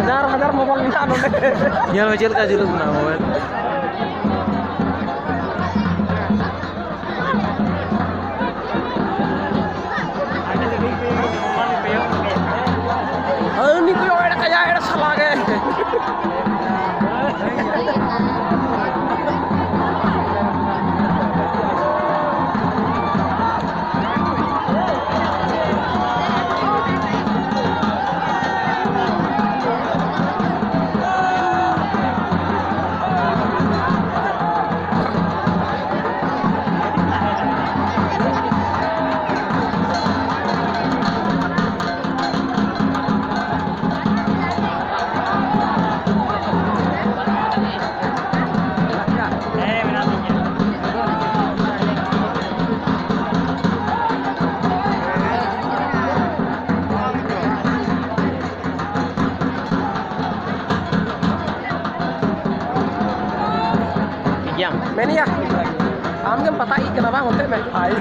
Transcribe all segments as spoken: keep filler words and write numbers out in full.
ᱦᱟᱡᱟᱨ ᱦᱟᱡᱟᱨ ᱢᱳᱵᱟᱭᱤᱞ ᱢᱮᱱᱟᱜᱼᱟ ᱱᱚᱰᱮ᱾ ᱧᱮᱞ ᱢᱮ ᱪᱮᱫ ᱞᱮᱠᱟ ᱡᱩᱞᱩᱜ ᱠᱟᱱᱟ ᱢᱳᱵᱟᱭᱤᱞ᱾ ᱦᱟᱹᱱᱤ ᱠᱚᱭᱚᱜ ᱮᱲᱮ ᱠᱟᱭᱟ, ᱮᱲᱮ ᱥᱟᱞᱟ ᱜᱮ᱾ ᱴᱷᱤᱠ ᱜᱮᱭᱟ᱾ ᱢᱮᱱᱮᱭᱟ, ᱟᱢ ᱜᱮᱢ ᱯᱟᱛᱟ ᱤᱫᱤᱜ ᱠᱟᱱᱟ ᱵᱟᱝ? ᱚᱱᱛᱮ ᱢᱮ᱾ ᱟᱭ᱾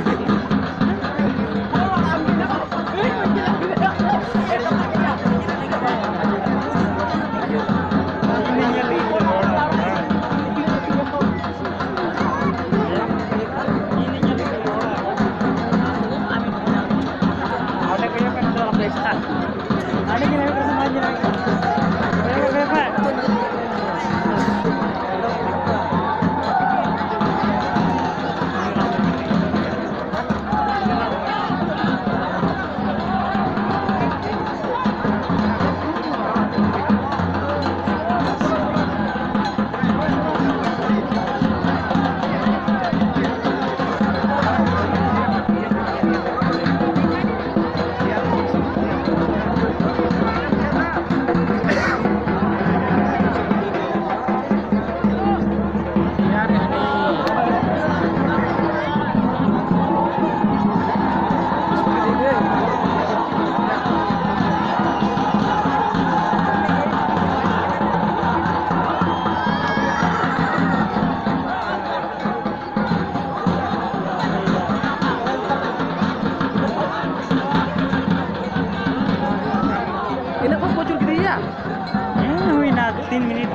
ᱤᱱᱟᱹ ᱠᱚ ᱠᱚ ᱪᱩᱞ ᱠᱮᱫᱟ᱾ ᱦᱮᱸ, ᱦᱩᱭᱱᱟ ᱛᱤᱱ ᱢᱤᱱᱤᱴ᱾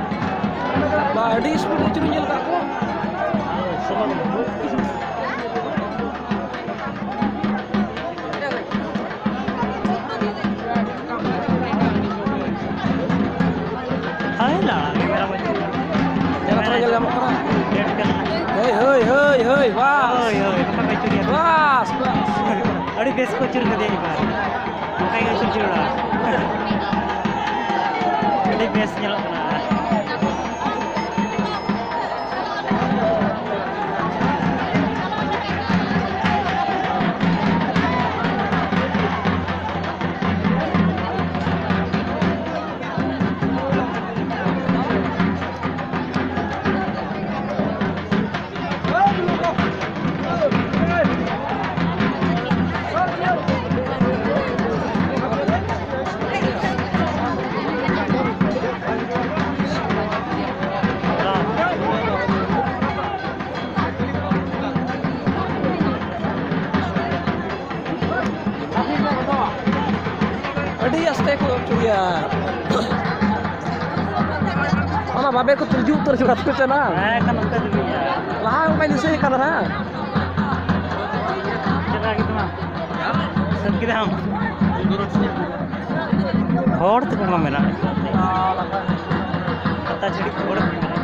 ᱵᱟ, ᱟᱹᱰᱤ ᱥᱯᱤᱰ ᱟᱹᱪᱩᱨ ᱧᱮᱞ ᱠᱟᱜ ᱠᱚᱣᱟ᱾ ᱦᱳᱭ, ᱞᱟᱲᱟ ᱜᱮ ᱢᱮᱨᱚᱢ ᱟᱹᱪᱩᱨ᱾ ᱧᱮᱞ ᱛᱚᱨᱟ ᱧᱮᱞ ᱧᱟᱢᱚᱜ ᱠᱟᱱᱟ᱾ ᱦᱳᱭ, ᱦᱳᱭ, ᱦᱳᱭ, ᱦᱳᱭ, ᱵᱟᱥ᱾ ᱦᱳᱭ, ᱦᱳᱭ, ᱱᱚᱝᱠᱟ ᱠᱚ ᱟᱹᱪᱩᱨ ᱜᱮᱭᱟ᱾ ᱵᱟᱥ, ᱵᱟᱥ᱾ ᱟᱹᱰᱤ ᱵᱮᱥ ᱠᱚ ᱟᱹᱪᱩᱨ ᱠᱟᱫᱮᱭᱟ ᱮᱵᱟᱨ᱾ ᱱᱚᱝᱠᱟ ᱜᱮ ᱟᱹᱪᱩᱨ ᱡᱟᱹᱨᱩᱲᱟ᱾ ᱟᱹᱰᱤ ᱵᱮᱥ ᱧᱮᱞᱚᱜ ᱠᱟᱱᱟ᱾ ᱟᱹᱰᱤ ᱟᱥᱛᱮ ᱠᱚ ᱟᱹᱪᱩᱨᱮᱭᱟ᱾ ᱚᱱᱟ ᱵᱟᱵᱮ ᱠᱚ ᱛᱩᱞᱡᱩ ᱩᱛᱟᱹᱨ ᱦᱚᱪᱚ ᱠᱟᱛᱮ ᱠᱚ ᱪᱟᱞᱟᱜᱼᱟ᱾ ᱦᱮᱸ, ᱮᱱᱠᱷᱟᱱ ᱚᱱᱠᱟ ᱫᱚ ᱦᱩᱭᱩᱜᱼᱟ᱾ ᱞᱟᱦᱟ ᱚᱱᱠᱟᱧ ᱫᱤᱥᱟᱹᱭᱮᱫ ᱠᱟᱱ ᱛᱟᱦᱮᱱᱟ᱾ ᱪᱮᱫ ᱞᱮᱠᱟ ᱠᱮᱫ ᱛᱟᱢᱟ? ᱥᱟᱹᱛ ᱠᱮᱫᱟᱢ? ᱦᱚᱲ ᱛᱮᱠᱚ ᱢᱟ ᱢᱮᱱᱟᱜ᱾ ᱯᱟᱛᱟ ᱪᱷᱟᱹᱲᱤ ᱦᱚᱲ ᱠᱚ ᱢᱮᱱᱟᱜ᱾